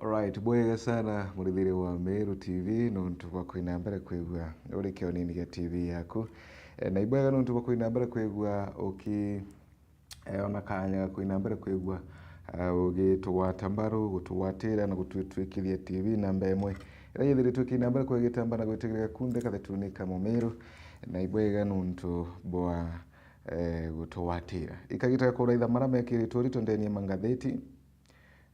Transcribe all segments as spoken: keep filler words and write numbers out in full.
Alright, bwega sana, murithiria wa Meru T V, nontu bwa kwina mbere kwigua uri kionini gia T V yaku. Eh, na ibwega nontu bwa kwina mbere kwigua uki, eh, ona kanya ga kwina mbere kwigua, eh, ugitugwata mbaru, gutugwatira na gutwitwikithia T V namba imwe iria yithiritwe ikina mbere kwigitamba na gwitigirika kunthe kathetuni ka Mumiru. Na ibwega nontu bwa, eh, gutugwatira. Ikagita kuuraitha mara mekiritwe rito ndeni ya mangatheti.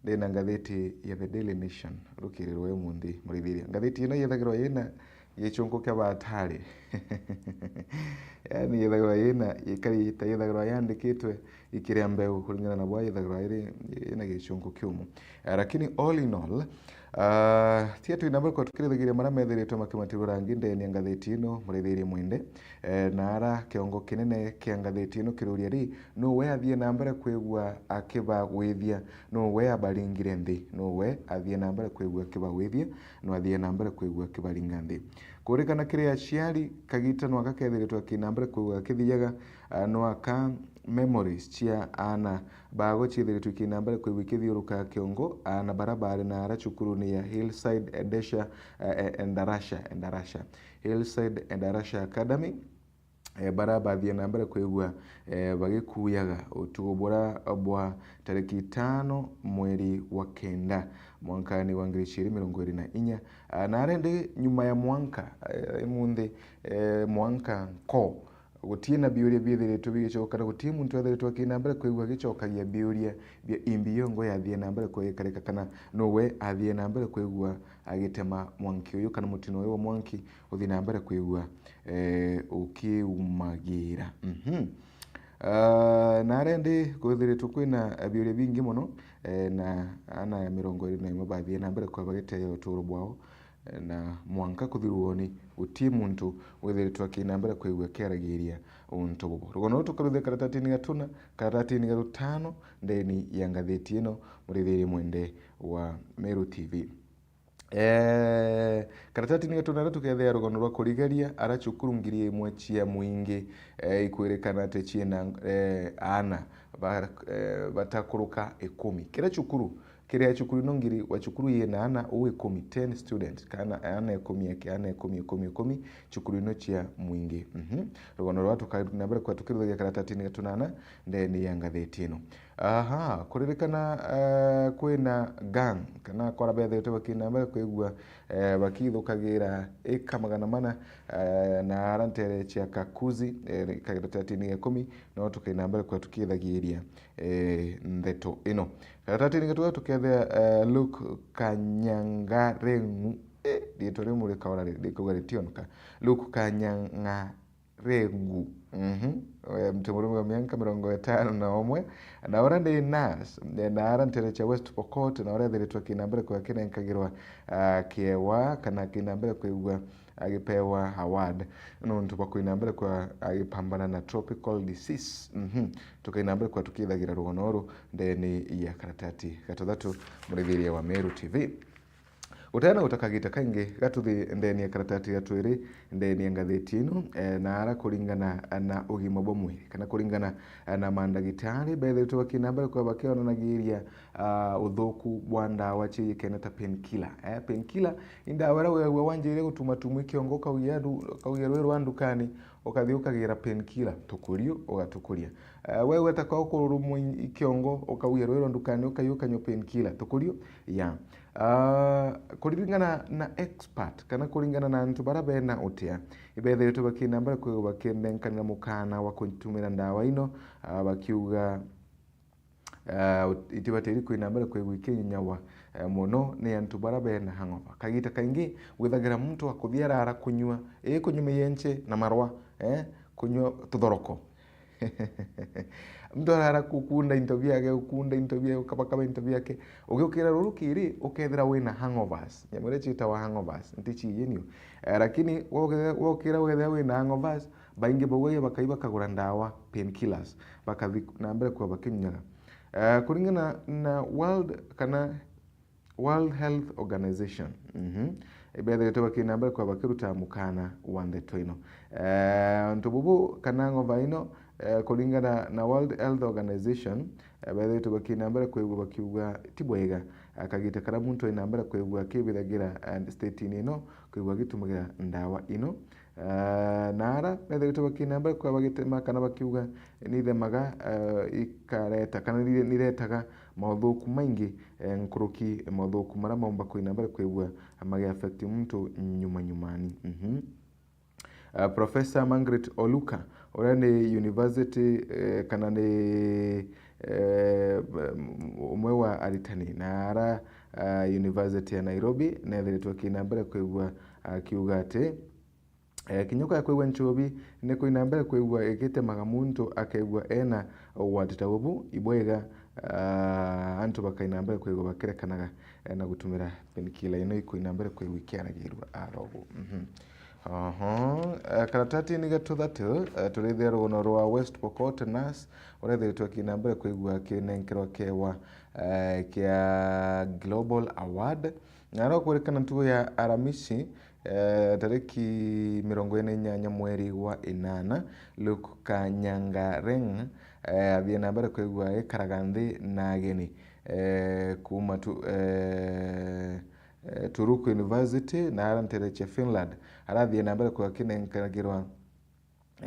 Ndina ngatheti ya The Daily Nation rukiri rwa umunthi, murithiria. Ngatheti ino yethagirwa yina gichunku kia batari. Yani yethagirwa yina, ikari ta yethagirwa yandikitwe ikiria mbeu kuringana na bwa yethagirwa iri, yina gichunku kiumu. Eh, lakini all in all, ah, tia twina mbere kwa tukirithagiria mara methiritwe makimatirwa rangi ndeni ya ngatheti ino, murithiria mwende. Eh, na ara kiongo kinene kia ngatheti ino kiruria ri, no we athie na mbere kwigua akibagwithia? No we abaringire nthi? No we athie na mbere kwigua akibagwithia? No athie na mbere kwigua akibaringa nthi? Kurikana kiri aciari, kagita no aka kethiritwe akina mbere kwigua akithiaga, ah, no aka memories cia aana bago ciethiritwe ikina mbere kwigua ikithiuruka kiongo, aana bara bari na ara cukuruni ya Hillside Edesha, eh, eh, Endarasha, Endarasha. Hillside Endarasha Academy, eh, bara bathie na mbere kwigua, eh, bagikuyaga utuku bura bwa tariki itano mweri wa kenda mwankani wa ngiri igiri mirongo iri na inya. Ah, na arendi nyuma ya mwanka, eh, imunthi, eh, mwanka nko, gutie na biuria biethiritwe bigicoka, na gutie muntu ethiritwe akina mbere kwigua agicokagia biuria bia imbi yongo yathie na mbere kwikarika, kana no we athie na mbere kwigua agitema mwanki uyu, kana mutino uyu wa mwanki uthie na mbere kwigua, eh, ukiumagira. Mhm. Ah, na arendi kwithiritwe kwina biuria bingi mono, eh, na aana mirongo iri na imwe bathie na mbere kwa bagiteya uturo bwao, eh, na mwanka kuthirwa ni gutie muntu withiritwe akina mbere kwigua akiaragiria untu bubu. Rugono ruu tukaruthia karatatini gatuna, karatatini ga rutano ndeni ya ngatheti ino, murithiria mwende wa Meru T V. Eh, karatatini gatuna tukethea rugono rwa kurigaria ara cukuru ngiri imwe cia mwingi, eh, ikwirikana ati ciina, eh, aana ba-, eh, batakuruka ikumi. Kira cukuru, kiria cukuru ino ngiri, wa cukuru yina aana uu ikumi, ten students, kana aana ikumi, eke aana ikumi, ikumi, ikumi, cukuru ino cia mwingi. Mhm. Rugono rwa tuka-, na mbere kwa tukiruthagia karatatini gatunana ndeni ya ngatheti ino. Aha, kuririkana, eh, kwina gang, kana kwara bethiritwe bakina mbere kwigua, eh, bakithukagira ika magana mana, eh, na ara ntere cia Kakuzi, eh, karatatini ga ikumi, no tukaina mbere kwa tukithagiria, eh, ndeto ino. Karatatini ga ikumi tukethea, eh, Luke Kanyangareng'u, eh, riitwa riu murikaura ri-, rikauga ritioneka. Luke Kanyanga- Regu. Mhm. Eh, mtu murume wa miaka mirongo itano na umwe, na uria ni nurse, eh, na ara ntere cia West Pokot, na uria ethiritwe akina mbere kwa akinenkagirwa, ah, kiewa, kana akina mbere kwigua agipewa award nontu bwa kwina mbere kwa agipambana na tropical disease. Mhm. Tukaina mbere kwa tukithagira rugono ruru ndeni ya karatati gatuthatu, murithiria wa Meru T V. Gutena guta kagita kaingi gatuthi ndeni ya karatati ga twiri ndeni ya ngatheti ino, eh, na ara kuringana na ugima bwa mwiri, kana kuringana, eh, na mandagitari, bethiritwe bakina mbere kwa bakionanagiria, ah, uthuku bwa ndawa ciijikene ta painkiller. Eh, painkiller ni ndawa iria wigagua wanjirie gutumatumwa i kiongo, ukaugia ndu-, ukaugia rwi rwa ndukani, ukathi ukagira painkiller, tukurio, ugatukuria. Eh, we weta kwa ukururumwa i, i kiongo, ukaugia rwi rwa ndukani, ukathi ukanywa painkiller, tukurio, ya. Ah, kuringana na expert, kana kuringana na antu bara bena utia, ibethiritwe bakina mbere kwigua bakiendenkanira mukana wa kutumira ndawa ino, ah, bakiuga, ah, ut-, itibatiri kwina mbere kwigua ikinyawa, eh, mono ni antu bara bena hangover. Kagita kaingi withagira muntu akuthia arara kunywa, ii kunywa miyenche na marwa, eh, kunywa tuthoroko. Muntu arara gukunda into biake, gukunda into biake, gukabakaba into biake. Ugiukira ruru kiri, ukethira wina hangovers. Nyamu iria ciitawa hangovers, nti ciiyinio. Eh, lakini woke-, wokira ukethira wina hangovers, baingi baugagia bakai bakagura ndawa, painkillers, bakathi na mbere kwa bakinyunyaga. Eh, kuringana na World, kana World Health Organization, mhm, ibethiritwe bakina mbere kwa bakiruta mukana wa ndeto ino. Eh, untu bubu kana ng'ova ino, Eh, kuringana na World Health Organization, eh, bethiritwe bakina mbere kwigua bakiuga ti bwega, eh, kagita karia muntu aina mbere kwigua akibithagira, eh, state-ini ino, kwigua agitumagira ndawa ino. Eh, na ara bethiritwe bakina mbere kwigua bagitema kana bakiuga nithemaga, eh, ikareta kana nire-, niretaga mauthuku maingi, eh, nkuruki mauthuku maria maumba kuina mbere kwigua magi affect muntu nyuma nyumani. Mhm. Uh, Professor Margaret Oluka, uria ni university, eh, kana ni, eh, umwe wa aritani na ara, uh, university ya Nairobi, nethiritwe akina mbere kwigua akiuga ati, eh, kinya ukakwigua nchobi ni kuina mbere kwigua igitemaga muntu akegua ena ugwati ta bubu, ibwega, ah, antu bakaina mbere kwigua bakirekanaga, eh, na gutumira painkiller ino ikuina mbere kwigua ikiaragirua arogu. Mhm. Oho, eh, karatatini ga tuthatu, eh, turithia rugono rwa West Pokot nurse, urethiritwe akina mbere kwigua akinenkerwa kewa, eh, kia Global Award. Na arokurikana ntugo ya Aramisi, eh, tariki mirongo ina inyanya mweri wa inana, Luke Kanyangareng, eh, athie na mbere kwigua agikaraga nthi na ageni, eh, kuuma tu, eh, eh, Turku University na ara ntere cia Finland. Arathie na mbere kwigua akinenkagirwa,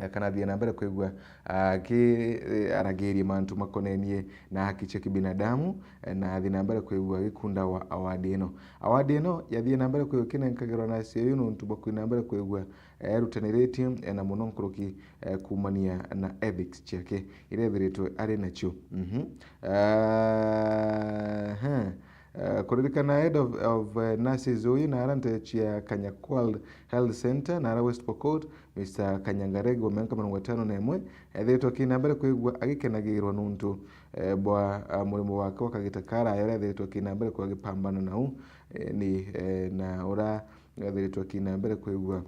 eh, kana athie na mbere kwigua aki-, eh, aragiria mantu makonenie na haki cia kibinadamu, eh, na athie na mbere kwigua agikunda wa award ino. Award ino yathie na mbere kwigua ikinenkagirwa na acio uyu nontu bwa kwina mbere kwigua, eh, erutaniritie, eh, na muno nkuruki, eh, kuumania na ethics ciake iria ethiritwe ari nacio. Mhm. Eh, he. Eh, kuririkana head of, of, eh, nurses uyu na ara ntere cia Kanyakwal Health Center na ara West Pokot, Mister Kanyangarego, miaka mirongo itano na imwe, ethiritwe akina mbere kwigua agikenagirwa nontu, eh, bwa, ah, murimo wake wa kagita karaya uria ethiritwe akina mbere kwigua agipambana nau, eh, ni, eh, na ura ethiritwe akina mbere kwigua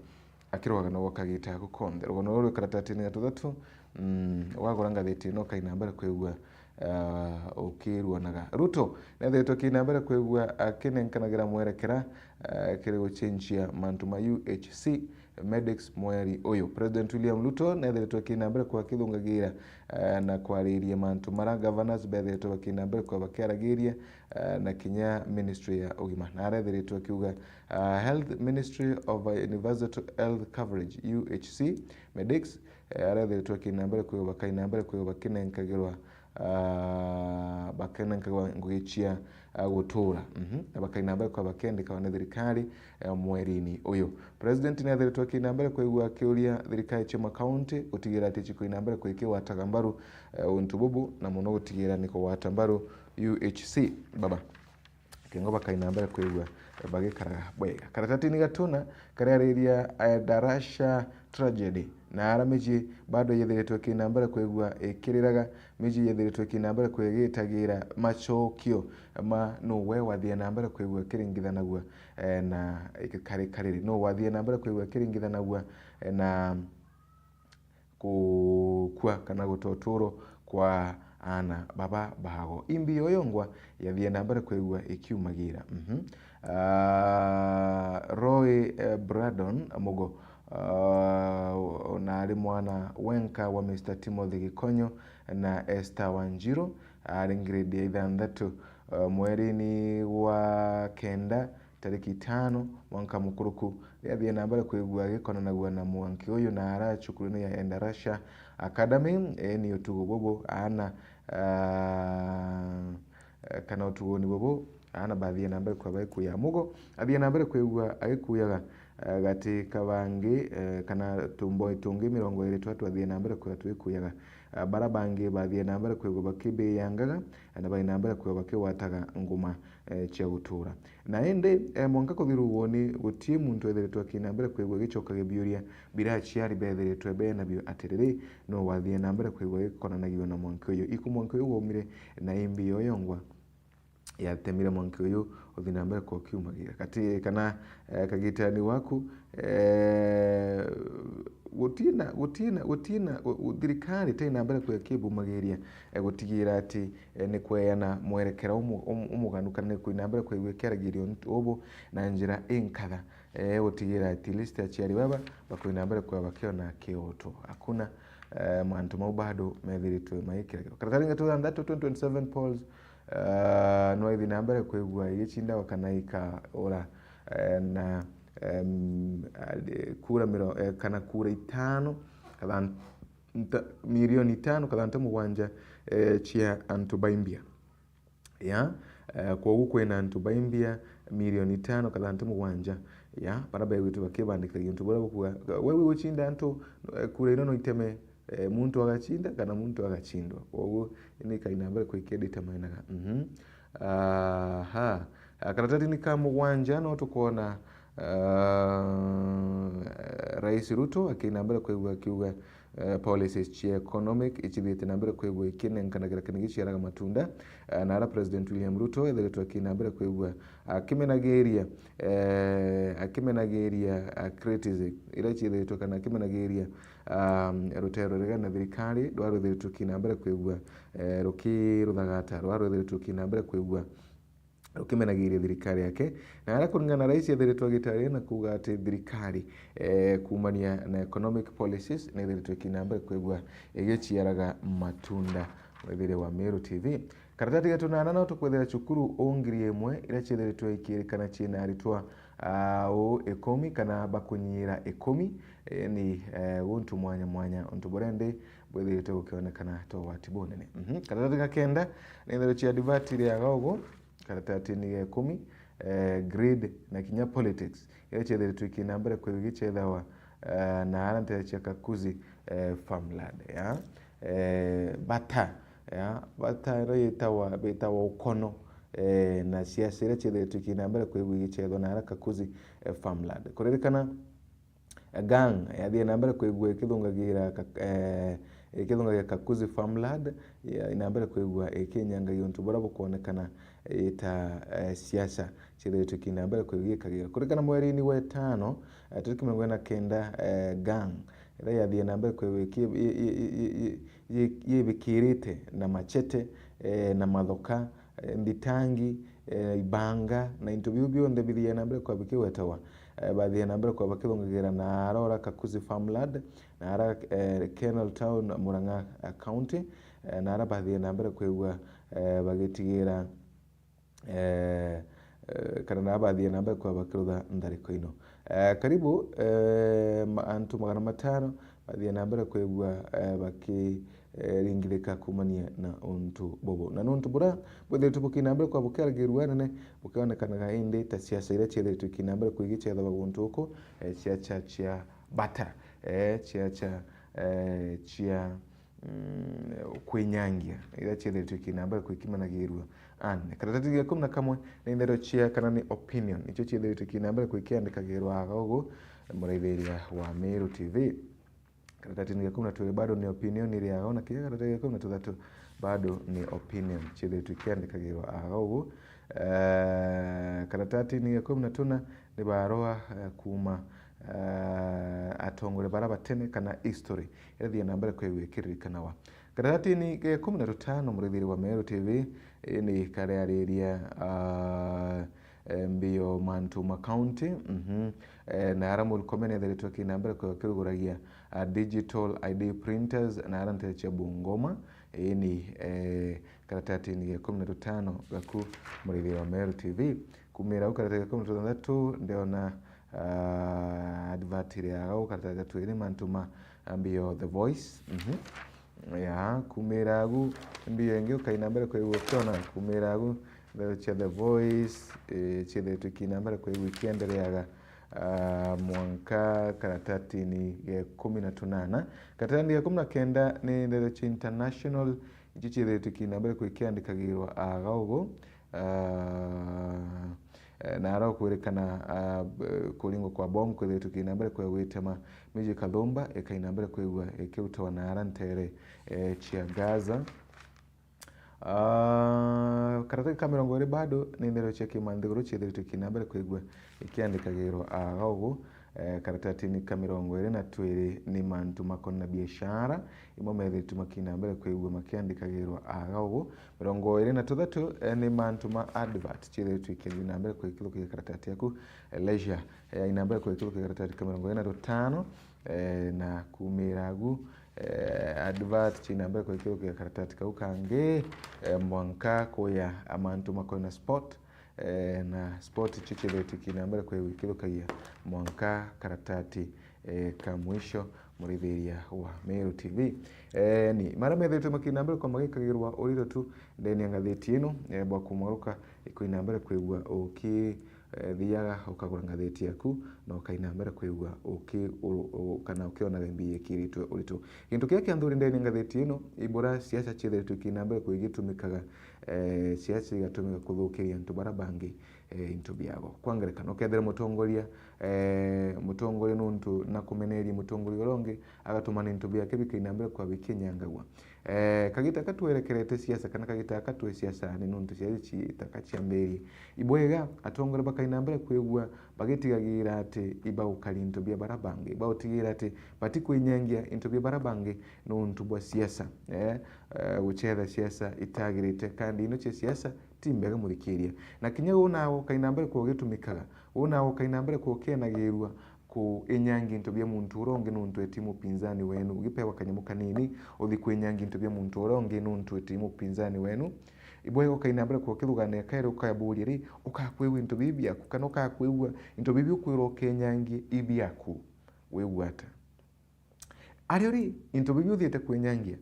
akirwaga na gwa kagita ako konthe. Rugono ruru rwi karatatini ga tuthatu, mm, wagura ngathiti ino ukaina mbere kwigua, ah, ukiruonaga. Ruto nethiritwe akina mbere kwigua akinenkanagira mwerekera, ah, kiri gucenjia mantu ma U H C Medics mweri uyu. President William Ruto nethiritwe akina mbere kwigua akithungagira, ah, na kwariria mantu mara governors bethiritwe bakina mbere kwigua bakiaragiria, ah, na kinya ministry ya ugima. Na arethiritwe akiuga, ah, health ministry of, ah, universal health coverage, U H C, Medics, eh, arethiritwe akina mbere kwigua bakaina mbere kwigua bakinenkagirwa, ah, bakinenkagirwa ngugi cia, ah, gutura. Mhm. Na bakaina mbere kwigua bakiandikawa ni thirikari, eh, mweri-ini uyu. President ni athiritwe akina mbere kwigua akiuria thirikari cia makaunti gutigira ati cikuina mbere kwikiwataga mbaru, eh, untu bubu, na muno gutigira ni kugwata mbaru U H C. Baba. Kengo bakaina mbere kwigua bagikaraga bwega. Karatatini gatuna kariariria, eh, Darasha tragedy. Na ara miji bado yethiritwe kina mbere kwigua ikiriraga, miji yethiritwe kina mbere kwigitagira macokio ma nuwe wathie na mbere kwigua kiringithanagua, eh, na kari kariri. No wathie na mbere kwigua kiringithanagua, eh, na gukua kana guta uturo kwa aana baba bago. Imbi yoyongwa yathie na mbere kwigua ikiumagira. Mhm. Ah, Roy, eh, Bradon Mugo, ah, na ari mwana wenka wa Mister Timothy Gikonyo na Esther Wanjiru, ari grade ya ithanthatu, ah, mweri-ini wa kenda, tariki itano, mwanka mukuruku, riathie na mbere kwigua agikonanagua na mwanki uyu na ara cukuru-ini ya Endarasha Academy, eeni utugo bubu, aana, ah, kana utugoni bubu, aana bathie na mbere kwigua bagikuya. Mugo athie na mbere kwigua agikuyaga, ah, gati ka bangi, eh, kana tumboi tungi mirongo iri twa twathie na mbere kwigua twikuyaga. Ah, bara bangi bathie na mbere kwigua bakibiyangaga, na bai na mbere kwigua bakigwataga nguma, eh, cia gutura. Na indi, eh, mwanka kuthira ugoni, gutii muntu ethiritwe akina mbere kwigua agicokagia biuria bira aciari bethiritwe benabio atiriri, no wathie na mbere kwigua agikonanagio na mwanki uyu. Iku mwanki uyu waumire na imbi yoyongwa yatemire mwanki uyu uthi na mbere kwa ukiumagira. Kati kana, eh, kagitani waku, eh, gutina, gutina, gutina, gu-, gu-, thirikari tai na mbere kwigua kibumagiria, eh, gutigira ati, eh, ni kweana mwerekera umu-, um-, umuganu kana ni kwina mbere kwigua kiaragirio ntu ubu na njira inkatha, eh, gutigira at least aciari baba bakwina mbere kwigua bakiona kioto. Hakuna, eh, mantu mau bado methiritwe maikiragirwa. Karatathi ga twenty twenty-seven polls, eh, no ithi na mbere kwigua igicindawa kana ikaura, eh, na, em, kura miro-, eh, kana kura itano, kathanta, milioni itano kathanta mugwanja, eh, cia antu baimbia. Ya, eh, kwogu kwina antu baimbia milioni itano kathanta mugwanja, ya, bara begwitwe bakibandikagia untu buria bukuga, we wigucinda antu, eh, kura ino no iteme, eh, muntu agacinda kana muntu agacindwa. Kwogu ni kaina mbere kwi kideterminaga. Mhm. Aha. Ah, karatatini ka mugwanja no tukwona, ah, Rais Ruto akina mbere kwigua akiuga, eh, policies cia economic icithiite na mbere kwigua ikinenkanagira kana igiciaraga matunda, eh, na ara President William Ruto ethiritwe akina mbere kwigua akimenagiria, eh, akimenagiria, ah, criticism iria ciithiritwe kana akimenagiria, um, rutero ruriga na thirikari rwa ruthiritwe kina mbere kwigua, eh, rukiruthagata, rwa ruthiritwe kina mbere kwigua rukimenagiria thirikari yake, na ara kuringana na rais ethiritwe agitaria na kuuga ati thirikari, eh, kuumania na economic policies ni ethiritwe kina mbere kwigua igiciaraga matunda. Mwithiria wa Meru T V. Karatati ga tunana no tukwethera cukuru u ngiri imwe iria ciethiritwe ikirikana ciina aritwa, ah, u ikumi kana bakunyiira ikumi, eh, ni, eh, untu mwanya mwanya. Untu buria ndi bwithiritwe bukionekana ta ugwati bunene. Mhm. Karatati ga kenda ni ntherero cia advert iriaga ugu, karatatini ga ikumi, eh, greed na kinya politics, iria ciethiritwe ikina mbere kwigua igicethawa, eh, na ara ntere cia Kakuzi, eh, farmland, ya, eh, bata, ya, bata iria yitawa, bitawa ukono, eh, na ciaca iria ciethiritwe ikina mbere kwigua igicethwa na ara Kakuzi, eh, farmland. Kuririkana, gang yathie na mbere kwigua ikithungagira ka-, eh, ikithungagira Kakuzi farmland, ya, ina mbere kwigua ikinyangagia untu buria bukwonekana ita, eh, siasa ciethiritwe ikina mbere kwigua igikagira. Kuringana mweri-ini wa itano, eh, tariki mirongo iri na kenda, eh, gang iria yathie na mbere kwigua iki-, i-, i-, yibikirite na machete, eh, na mathoka, eh, nthitangi, eh, ibanga, na into biu bionthe bithie na mbere kwa bikigwetawa, eh, bathie na mbere kwa bakithungagira na ara ura Kakuzi farmland, na ara, eh, Kenol Town, Murang'a, eh, County, eh, na ara bathie na mbere kwigua, eh, bagitigira, eh, eh, kana na bathie na mbere kwa bakirutha nthariko ino. Eh, karibu, eh, ma-, antu magana matano bathie na mbere kwigua, eh, baki, eh, ringithika kumania na untu bubu. Na nuntu buria bwithiritwe bukina mbere kwa bukiaragirua anene, bukionekanaga indi ta siasa iria ciethiritwe ikina mbere kwigicethagwa guntu uku, eh, siasa cia bata, eh, siasa, eh, cia, mm, kwinyangia, iria ciethiritwe ikina mbere kwikimanagirua. Anne, karatati ga ikumi na kamwe ni ntherero cia kana ni opinion, nicio ciethiritwe ikina mbere kwikiandikagirwa aga ugu, muraithiria wa Meru T V. Karatatini ga ikumi na twiri bado ni opinion iriaga, na kinya karatati ga ikumi na tuthatu bado ni opinion ciethiritwe ikiandikagirwa aga ugu. Eh, karatatini ga ikumi na tuna ni barua, eh, kuuma, eh, atongoria bara batene kana history irathie na mbere kwigua ikiririkanagwa. Karatatini ga ikumi na tutano, murithiri wa Meru T V, ini kariariria, ah, eh, mbio mantu ma county, mhm, eh, na ara Murkomen ethiritwe akina mbere kwigua akiruguragia, ah, digital I D printers na ara ntere cia Bungoma, ini, eh, karatatini ga ikumi na tutano gaku murithiri wa Meru T V. Kumira au karatati ga ikumi na tuthantatu ndiona, ah, advert iriaga au karatati ga twiri mantu ma, ah, mbio The Voice. Mhm. Ya, kumira agu, mbio ingi ukaina mbere kwigua ukiona, kumira agu, ndeto cia The Voice, eh, ciethiritwe ikina mbere kwigua ikiendereaga, ah, mwanka karatatini ga ikumi na tunana. Karatatini ga ikumi na kenda ni ndeto cia international, icio ciethiritwe ikina mbere kwigua ikiandikagirwa aga ugu. Ah, eh, na ara ukwirikana, ah, b-, kuringwa kwa bomu kwithiritwe ikina mbere kwigua gwitema, miji Kathumba ikaina mbere kwigua ikiutawa na ara ntere, eh, cia Gaza. Ah, karatati ka mirongo iri bado ni ndeto cia kimanthiguru ciethiritwe ikina mbere kwigua ikiandikagirwa aga ugu. Eh, karatatini ka mirongo iri na twiri ni mantu makoni na biashara, imo methiritwe makina mbere kwigua makiandikagirwa aga ugu. Mirongo iri na tuthatu, eh, ni mantu ma advert ciethiritwe ikiendia na mbere kwikithukia karatati yaku, eh, leisure, eh, ina mbere kwikithukia karatati ka mirongo iri na tutano, eh, na kumira agu, eh, advert ciina mbere kwikithukia karatati kau kangi, eh, mwanka kuya amantu makoina sport, eh, na sport icio ciethetwe kiina mbere kwikithukagia mwanka karatati, eh, ka mwisho, murithiria wa Meru T V. Eh, ni mara methetwe makiina mbere kwa magikagirwa uriro tu ndeni ya ngathiti ino, eh, bwa kumaruka ikuina mbere kwigua uki eh, thiaga ukagura ngathiti yaku na ukaina mbere kwigua uki-, u-, u-, kana ukionaga imbi ikiritwe uritu. Gintu kiria kia nthuri ndeni ngathiti ino, ibura siasa ciethetwe ikina mbere kwigitumikaga, eh, siasa igatumika kuthukiria antu bara bangi, eh, into biabo. Kwa ngerekano, ukethira mutongoria, eh, mutongoria nuntu na kumeneria mutongoria uria ungi, agatumana into biake bikaina mbere kwa bikinyangagwa. Eh, kagita ka twerekerete siasa, kana kagita ka twi siasani, nuntu siasa ici itaka ciambirie. Ibwega, atongoria bakaina mbere kwigua bagitigagira ati ibaukari into bia bara bangi, bautigira ati batikwinyangia into bia bara bangi nuntu bwa siasa. Eh, eh, gucetha siasa itagirite, kandi ino cia siasa ti mbega muthikiria. Na kinya uu nawe ukaina mbere kwa ugitumikaga, uu nawe ukaina mbere kwa ukienagirua, kuinyangia into bia muntu uria ungi nuntu eti mupinzani wenu. Ugipewa kanyamu kanini, uthi kuinyangia into bia muntu uria ungi nuntu eti mupinzani wenu. Ibwega ukaina mbere kwa ukithugania kairi ukaburia ri, ukakwigua into bibi biaku, kana ukakwigua into bibi ukwirwa ukinyangia i biaku? Wigua ata? Ario ri, into bibi uthiite kwinyangia,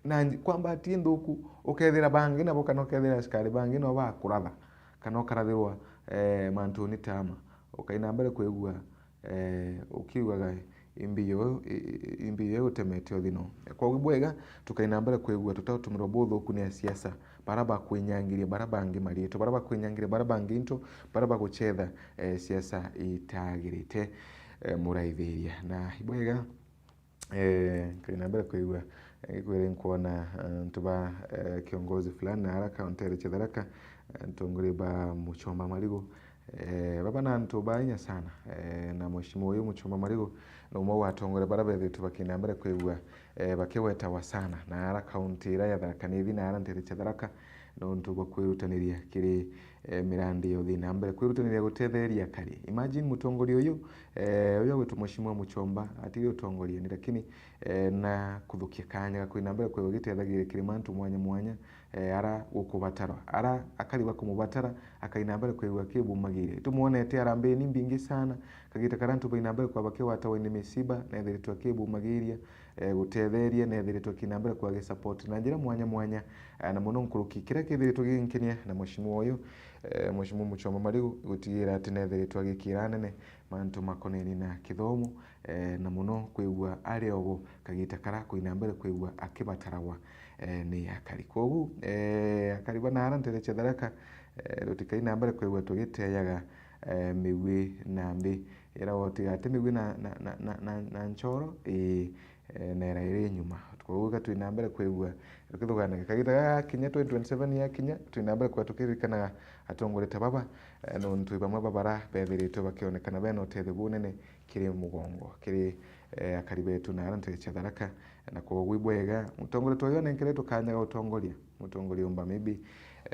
na nj-, kwa mbati inthuku, ukethira bangi nabo, kana ukethira askari bangi nabo bakuratha, kana ukarathirwa, eh, mantuni tama, ukaina mbere kwigua, eh, ukiugaga, "Imbi yo, i-, i-, imbi yo utemete uthino." Koguo bwega, tukaina mbere kwigua tutautumirwa buthuku ni asiasa, bara bakwinyangiria bara bangi maritu, bara bakwinyangiria bara bangi into, bara bagucetha, eh, siasa itagirite, eh, muraithiria. Na ibwega, eh, nkaina mbere kwigua, eh, gikwira nkwona, eh, antu ba, eh, kiongozi fulani na haraka, ontere cia Tharaka, eh, ntongoria ba Muchomba Marigu, eh, baba na antu ba inya sana, eh, na mheshimiwa uyu Muchomba Marigu ni umwe wa atongoria bara bethitwe bakina mbere kwigua, eh, bakiwetawa sana na ara kaunti ira ya Tharaka Nithi na ara ntere cia Tharaka, nontu bwa kwirutaniria kiri, eh, mirandi ya uthii na mbere, kwirutaniria gutetheria akari. Imagine mutongoria uyu, eh, uyu agwitwa Mheshimiwa Muchomba, atige utongoriani, lakini, eh, na kuthukia kanya ga kwina mbere kwigua gitethegiria kiri mantu mwanya mwanya, eh, ara gukubatarwa, ara akari bakumubatara, akaina mbere kwigua akibumagiria. Tumwonete harambee ni mbingi sana, kagita karia antu baina mbere kwa bakiwatawa ni misiba, nethiritwe akibumagiria, eh, gutetheria, nethiritwe akina mbere kwa gisupport na njira mwanya mwanya, eh, na muno nkuruki kiria kithiritwe giginkenia na mheshimiwa uyu, eh, Mheshimiwa Muchomba Marigu, gutigira ati nethiritwe agikira anene mantu makoneni na kithomo, eh, na muno kwigua ari obo kagita karia kwina mbere kwigua akibataragwa, eh, ni akari. Koguo, eh, akari ba naara ntere cia Tharaka, eh, tutikaina mbere kwigua tugiteyaga, eh, migwi na mbi, ira wotiga ati migwi na, na, na, na, na, na nchoro, ii, eh, na ira iri nyuma. Koguo ka twina mbere kwigua tukithuganaga. Kagita gakinya, twenty twenty-seven yakinya, twina mbere kwa tukiririkanaga atongoria ta baba, eh, nontu bamwe ba bara bethiritwe bakionekana bena utethio bunene kiri mugongo, kiri, eh, akari betu na ara ntere cia Tharaka. Na koguo ibwega, mutongoria ta uyu anenkeretwe kanya ga utongoria, mutongoria umba maybe,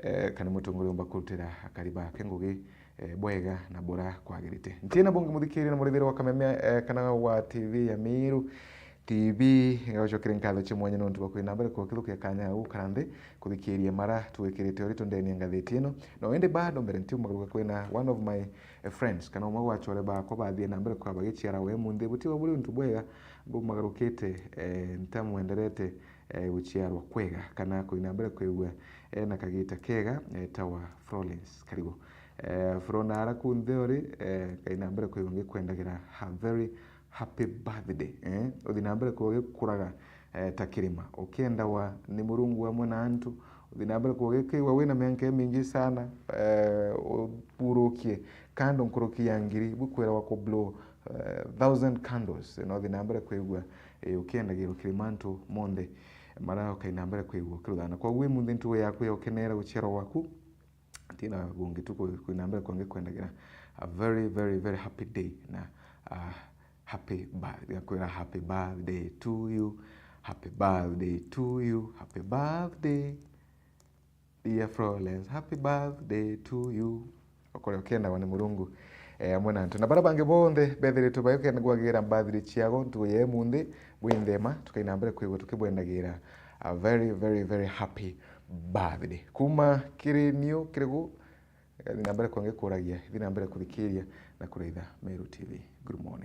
eh, kana mutongoria umba kurutira akari bake ngugi, eh, bwega na bura kwagirite. Ntina bungi muthikiria na murithiri wa Kameme, eh, kana wa T V ya Miru T V, ngagocokera nkatho cia mwanya nontu bwa kwina mbere kwa ukithukia kanya ga gukara nthi kuthikiria mara twikirite uritu ndeni ya ngathiti ino. No indi bado mbere ntiumagaruka kwina one of my, eh, friends, kana umwe gwa achore bakwa bathie na mbere kwa bagiciara we munthi. Butiwa buri untu bwega bumagarukite, eh, ntamwenderete, eh, guciarwa kwega, kana kwina mbere kwigua, eh, na kagita kega, eh, ta wa Florence Karigo. Eh, Flo, naara ku nthi uri, eh, ngai na mbere kwigua ngikwendagira a very happy birthday, eh? Uthi na mbere kwigua gikuraga, eh, ta kirima, ukiendawa ni Murungu amwe na antu. Uthi na mbere kwigua gikigua wina mianka imingi sana, eh, uburukie kando nkuruki ya ngiri, bukwirawa ku blow, eh, thousand candles, na uthi na mbere kwigua, eh, ukiendagirwa kiri mantu monthe mara ukai na mbere kwigua ukiruthana. Koguo imunthi ntugu yaku ya ukenera guciarwa gwaku, ntina bungi tu ku-, kwina mbere kwa ngikwendagira a very, very, very happy day na, ah, happy birth-, ngakwira happy birthday to you, happy birthday to you, happy birthday. Dear Florence, happy birthday to you. Ukore ukiendawa ni Murungu. eh, amwe na antu. Na bara bangi bonthe bethiritwe baikene gwagira birthday ciao ntuku ya imunthi, bwinthema, tukaina mbere kwigua tukibwendagira a very, very, very happy birthday. Kuma kiri niu, kiri gu, eh, thi na mbere kwangikuragia, thi na mbere kuthikiria na kuraitha Meru T V. Good morning.